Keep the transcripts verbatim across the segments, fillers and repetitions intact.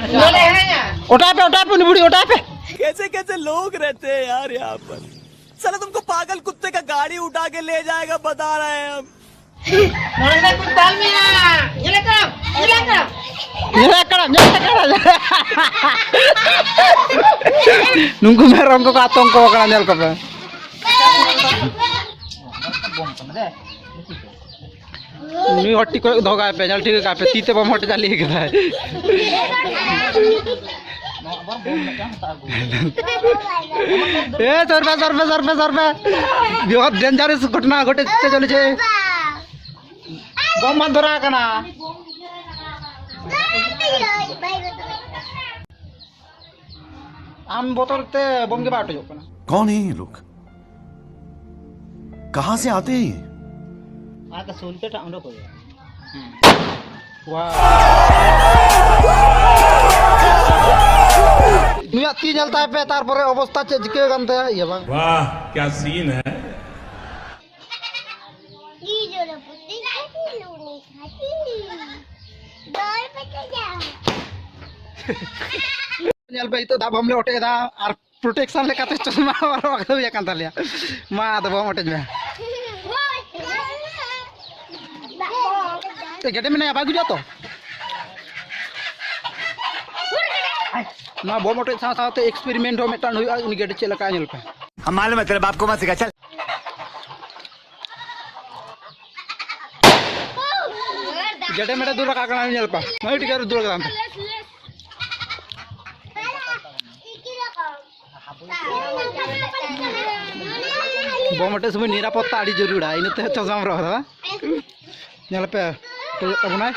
ᱚᱴᱟᱭ ᱯᱮ, ᱚᱴᱟᱭ ᱯᱮ, ᱩᱱᱤ ᱵᱩᱲᱦᱤ ᱚᱴᱟᱭ ᱯᱮ᱾ कैसे कैसे लोग रहते हैं यार यहाँ पर। साला तुमको पागल कुत्ते का गाड़ी उठा के ले जाएगा, बता रहे हैं हम। ᱱᱚᱰᱮ ᱠᱩᱧ ᱛᱟᱞ ᱢᱮᱭᱟ᱾ ᱧᱮᱞᱮ ᱠᱟᱱᱟᱢ? ᱧᱮᱞᱮ ᱠᱟᱱᱟᱢ? ᱧᱮᱞᱮ ᱠᱟᱱᱟᱢ? ᱧᱮᱞᱮ ᱠᱟᱱᱟᱢ? ᱱᱩᱠᱩ ᱢᱮᱨᱚᱢ ᱠᱚᱠᱚ ᱟᱛᱚᱝᱠᱚ ᱠᱟᱱᱟ, ᱧᱮᱞ ᱠᱚᱯᱮ᱾ ᱱᱩᱭ ᱦᱚᱴᱤ ᱠᱚᱨᱮ ᱫᱚᱦᱚ ᱠᱟᱭ ᱯᱮ, ᱧᱮᱞ ᱴᱷᱤᱠ ᱠᱟᱭ ᱯᱮ, ᱛᱤ ᱛᱮ ᱵᱟᱢ ᱦᱚᱴᱮᱡᱟ, ᱞᱟᱹᱭ ᱠᱟᱫᱟᱭ᱾ ए, सर पे, सर पे, सर पे, सर पे। बहुत डेंजरस घटना घटे चलेছে। ᱵᱚᱢ ᱵᱟᱝ ᱫᱷᱚᱨᱟᱣ ᱠᱟᱱᱟ᱾ ᱟᱢ ᱵᱚᱛᱚᱨ ᱛᱮ ᱵᱚᱢ ᱜᱮ ᱵᱟᱝ ᱚᱴᱮᱡᱚᱜ ᱠᱟᱱᱟ᱾ कौन है ये लोग? कहां से आते हैं ये? ᱟᱨ ᱥᱩᱱᱛᱮ ᱴᱟᱜ ᱚᱸᱰᱮ ᱠᱚ᱾ ᱣᱟ᱾ ᱱᱩᱭᱟᱜ ᱛᱤ ᱧᱮᱞ ᱛᱟᱭ ᱯᱮ, ᱛᱟᱨᱯᱚᱨᱮ ᱚᱵᱚᱥᱛᱟ ᱪᱮᱫ ᱪᱤᱠᱟᱹ ᱠᱟᱱ ᱛᱟᱭᱟ, ᱤᱭᱟᱹ ᱵᱟᱝ? वाह, क्या सीन है। ᱧᱮᱞ ᱯᱮ, ᱱᱤᱛᱚᱜ ᱫᱟᱜ ᱵᱚᱢ ᱞᱮ ᱚᱴᱮᱡ ᱮᱫᱟ ᱟᱨ ᱯᱨᱚᱴᱮᱠᱥᱚᱱ ᱞᱮᱠᱟᱛᱮ ᱪᱚᱥᱢᱟ ᱦᱚᱨᱚᱜ ᱦᱩᱭ ᱟᱠᱟᱱ ᱛᱟᱞᱮᱭᱟ᱾ ᱢᱟ ᱟᱫᱚ ᱵᱚᱢ ᱚᱴᱮᱡ ᱢᱮ᱾ ᱮ, ᱜᱮᱰᱮ ᱢᱮᱱᱟᱭᱟ, ᱵᱟᱭ ᱜᱩᱡᱩᱜᱼᱟ ᱛᱚ? ᱱᱚᱣᱟ ᱵᱚᱢ ᱚᱴᱮᱡ ᱥᱟᱶ ᱥᱟᱶᱛᱮ ᱮᱠᱥᱯᱮᱨᱤᱢᱮᱱᱴ ᱦᱚᱸ ᱢᱤᱫᱴᱟᱝ ᱦᱩᱭᱩᱜᱼᱟ, ᱩᱱᱤ ᱜᱮᱰᱮ ᱪᱮᱫ ᱞᱮᱠᱟ ᱧᱮᱞ ᱯᱮ᱾ हम मालूम है तेरे बाप को मत सिखा, चल। ᱜᱮᱰᱮ ᱢᱮᱰᱮ ᱫᱩᱞ ᱨᱟᱠᱟᱵ ᱠᱟᱱᱟ, ᱧᱮᱞ ᱯᱮ᱾ ᱢᱟᱹᱭ ᱴᱤᱠᱟᱹ ᱨᱮ ᱫᱩᱞ ᱠᱟᱫᱟᱢ᱾ ᱵᱚᱢ ᱚᱴᱮᱡ ᱥᱚᱢᱚᱭ ᱱᱤᱨᱟᱯᱚᱛᱛᱟ ᱟᱹᱰᱤ ᱡᱟᱹᱨᱩᱲᱟ, ᱤᱱᱟᱹᱛᱮ ᱪᱚᱥᱢᱟᱢ ᱦᱚᱨᱚᱜ ᱠᱟᱫᱟ᱾ ᱧᱮᱞ ᱯᱮ, ᱚᱴᱮᱡᱚᱜ ᱛᱟᱵᱚᱱᱟᱭ᱾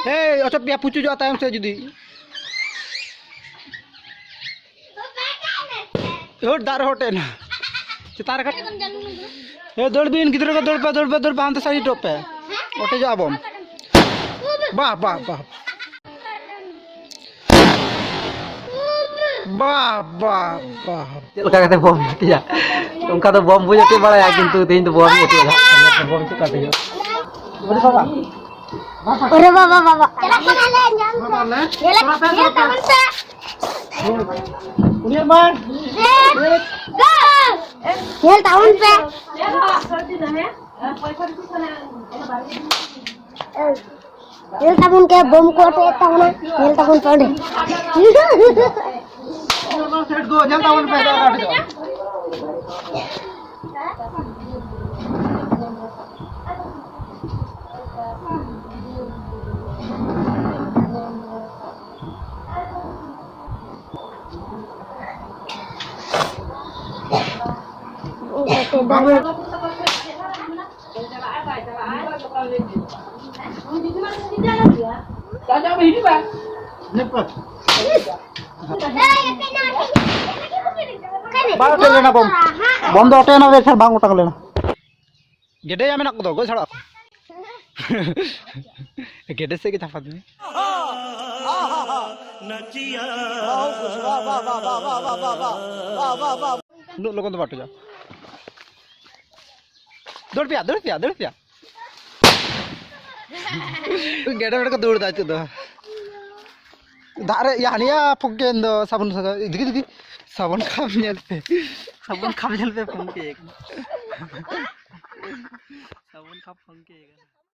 ᱦᱮᱭ, ᱚᱪᱚᱜ ᱯᱮᱭᱟ, ᱯᱩᱪᱩᱡᱚᱜᱼᱟ ᱛᱟᱭᱚᱢ ᱥᱮᱫ ᱡᱩᱫᱤ᱾ ᱦᱳᱴ, ᱫᱟᱜ ᱨᱮ ᱦᱚᱴᱮᱡ ᱮᱱᱟ᱾ ᱪᱮᱛᱟᱱ ᱨᱮ ᱠᱟᱹᱴᱤᱡ᱾ ᱦᱮ, ᱫᱟᱹᱲ ᱵᱤᱱ ᱜᱤᱫᱽᱨᱟᱹ ᱠᱚ, ᱫᱟᱹᱲ ᱯᱮ, ᱫᱟᱹᱲ ᱯᱮ, ᱫᱟᱹᱲ ᱯᱮ, ᱦᱟᱱᱛᱮ ᱥᱟᱭᱤᱰᱚᱜ ᱯᱮ᱾ ᱚᱴᱮᱡᱚᱜᱼᱟ ᱵᱚᱢ᱾ ᱵᱟᱦ, ᱵᱟᱦ, ᱵᱟᱦ᱾ ᱵᱟᱦ, ᱵᱟᱦ, ᱵᱟᱦ᱾ ᱪᱮᱫ ᱞᱮᱠᱟ ᱠᱟᱛᱮ ᱵᱚᱢ ᱚᱴᱮᱡᱟ? ᱚᱱᱠᱟ ᱫᱚ ᱵᱚᱢ ᱵᱟᱹᱧ ᱚᱴᱮᱡ ᱵᱟᱲᱟᱭᱟ, ᱠᱤᱱᱛᱩ ᱛᱮᱦᱮᱧ ᱫᱚ ᱵᱚᱢ ᱚᱴᱮᱡ ᱫᱟ᱾ ᱵᱚᱢ ᱪᱮᱫ ᱞᱮᱠᱟ ᱚᱴᱮᱡᱚᱜᱼᱟ? ᱚᱨᱮ ᱵᱟᱵᱟ, ᱵᱟᱵᱟ᱾ ᱪᱟᱞᱟᱜ ᱠᱟᱱᱟᱞᱮ, ᱧᱟᱢ ᱠᱚ᱾ ᱧᱮᱞ, ᱧᱮᱞ ᱛᱟᱵᱚᱱ ᱯᱮ᱾ ᱩᱱᱤᱭᱟᱜ ᱢᱟ᱾ ᱨᱮᱰ, ᱜᱳ᱾ ᱧᱮᱞ ᱛᱟᱵᱚᱱ ᱯᱮ᱾ ᱧᱮᱞ ᱛᱟᱵᱚᱱ ᱯᱮ, ᱵᱳᱢ ᱠᱚ ᱚᱴᱮᱡ ᱛᱟᱵᱚᱱᱟ᱾ ᱧᱮᱞ ᱛᱟᱵᱚᱱ ᱯᱮ ᱚᱸᱰᱮ᱾ ᱥᱮᱴ ᱫᱚ ᱧᱮᱞ ᱛᱟᱵᱚᱱ ᱯᱮ, ᱮᱴᱟᱜ ᱜᱟᱹᱰᱤ ᱫᱚ᱾ ᱵᱟᱝ ᱚᱴᱮᱡ ᱞᱮᱱᱟ ᱵᱳᱢ᱾ ᱵᱳᱢ ᱫᱚ ᱚᱴᱮᱡ ᱮᱱᱟ, ᱮᱱᱠᱷᱟᱱ ᱵᱟᱝ ᱚᱴᱟᱝ ᱞᱮᱱᱟ᱾ ᱜᱮᱰᱮᱭᱟ ᱢᱮᱱᱟᱜ ᱠᱚᱫᱚ ᱜᱚᱡ ᱥᱟᱲᱚᱜ ᱟᱠᱚ᱾ ᱜᱮᱰᱮ ᱥᱮᱫ ᱜᱮ ᱪᱟᱯᱟᱫ ᱢᱮ᱾ ᱩᱱᱟᱹᱜ ᱞᱚᱜᱚᱱ ᱫᱚ ᱵᱟᱴᱩᱡᱟ᱾ ᱫᱟᱹᱲ ᱯᱮᱭᱟ, ᱫᱟᱹᱲ ᱯᱮᱭᱟ, ᱫᱟᱹᱲ ᱯᱮᱭᱟ᱾ ᱜᱮᱰᱮ ᱢᱮᱰᱮ ᱠᱚ ᱫᱟᱹᱲ ᱮᱫᱟ ᱱᱤᱛᱚᱜ ᱫᱚ᱾ ᱫᱟᱜ ᱨᱮ ᱭᱟ ᱦᱟᱱᱤᱭᱟ ᱯᱷᱚᱝᱠᱮ ᱫᱚ ᱥᱟᱵᱚᱱ ᱥᱟᱵᱚᱱ ᱫᱤᱫᱤ ᱫᱤᱫᱤ ᱥᱟᱵᱚᱱ ᱠᱷᱟᱯ ᱧᱮᱞ ᱯᱮ᱾ ᱥᱟᱵᱚᱱ ᱠᱷᱟᱯ ᱧᱮᱞ ᱯᱮ ᱯᱷᱚᱝᱠᱮ ᱠᱟᱱᱟ᱾ ᱥᱟᱵᱚᱱ ᱠᱷᱟᱯ ᱯᱷᱚᱝᱠᱮ ᱠᱟᱱᱟ᱾